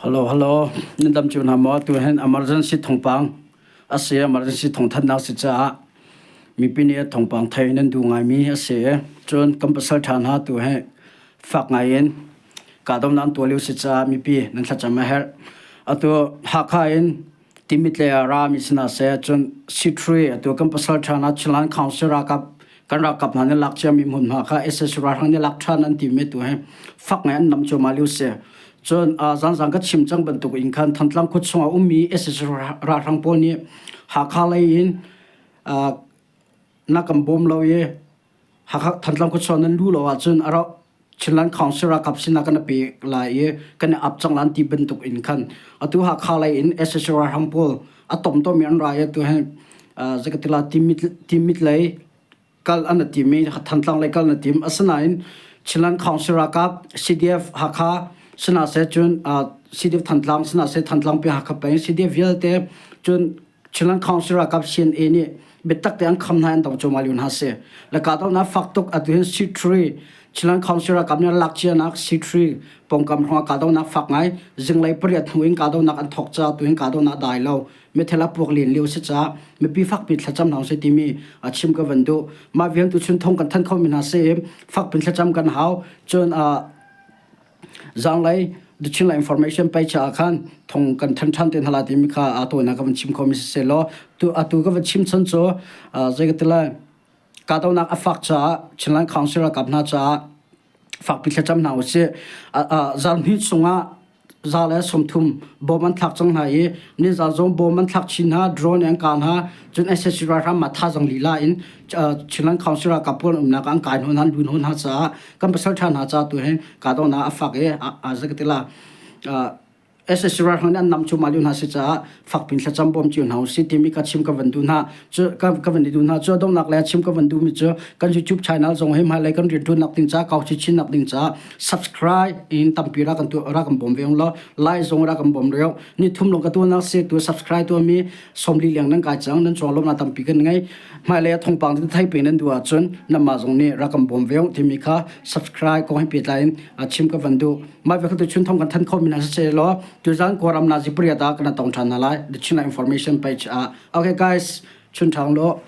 Hello, hello. Nan dam cio hna maw? Tu hin emergency thawngpang a si. Emergency thawngthanhnak si caah mipi nih thawngpang thei nan duh ngaimi a si. Cun kan pasal ṭha hna tu hi fak ngai in kahdohnak an tuah lio si caah mipi nan thlacam a herh. Atu Hakha in Timit le rami si hna seh cun C3 atu kan pasal ṭha hna Chinland Council ralkap kan ralkap hna nih lak ciami hmunhma kha SS ralhrang nih lak ṭhan an timi tu hi fak ngai an nam cuahmah lio si. Cun zanzang ka chim cang bantuk in khan Thantlang khua chungah ummi SS ralhrang pawl nih Hakha lei in na kan bawm lo i Hakha Thantlang khua chung nan lu lo ahcun a rauh Chinland Council ralkap sinah kan pe lai i kan i ap cang lan ti bantuk in khan atu Hakha lei in SS ralhrang pawl a tomtom in an ra i atu hi zakatila Timit lei kal an tim i Thantlang lei kal an tim. Asinain Chinland Council ralkap CDF Hakha sinah seh cun CDF Thantlang sinah seh Thantlang peng Hakha peng CDF vialte cun Chinland Council ralkap CNA nih biatak te an kham hna an dong cuahmah lio hna si. Le kahdohnak fak tuk atu hin C3 Chinland Council ralkap nih lak cianak C3 pawngkam hrawng ah kahdohnak fak ngai zinglei pariat hnu in kahdohnak an thawk ca tu hin kahdohnak dai lo mithel a puak len lio si caah mipi fakpi thlacam hna usih timi a chim ka van duh. Mah vial tu chun thong kan than kho mi hna si i fakpin thlacam kan hau. Cun zaanglei The Chinland Information page ah khan thong kan than than te hna la timi kha a tawinak ka van chim kho mi si seh law tu atu ka van chim chan cu zei ka ti lai kahdohnak a fak caah Chinland Council ralkap hna caah fakpi thlacam hna usih. Zarhhnih chungah 130 bom an thlak cang hna i nizan zong bom an thlak chin hna, drone an kah hna, cun SSC ralhrang mah thazang lila in Chinland Council ralkap pawl umnak an kai hna, an lun hna caah kan pasal ṭha hna caah tu hin kahdohnak a fak i a zakatila SSC ralhrang nih an nam cuahmah lio hna si caah fakpin thlacam bawm cio hna usih timi ka chim ka van duh hna. Cu ka van i duh hna. Cu a donghnak le a chim ka van duhmi cu kan YouTube channel zong hi hmailei kan rianṭuannak ding caah kau chinchin nak ding caah subscribe in tampi ra kan tu ra kan bawm ve ung law like zong ra kan bawm reo. Ni thum long ka tuahnak si tu subscribe tuahmi 40 leng nan kai cang nan chuang lawmnak tampi kan ngei. Hmailei a thawngpang te thei pe nan duh ahcun nanmah zong nih ra kan bawm ve ung timi kha subscribe kong he pehtlai in chim ka van duh. Mah ve tu chun thong kan than kho mi hna si law tuzan Kawlram nazi pariat ah kan tong than hna lai the Chinland information page ah. Okay guys, chun thang lo.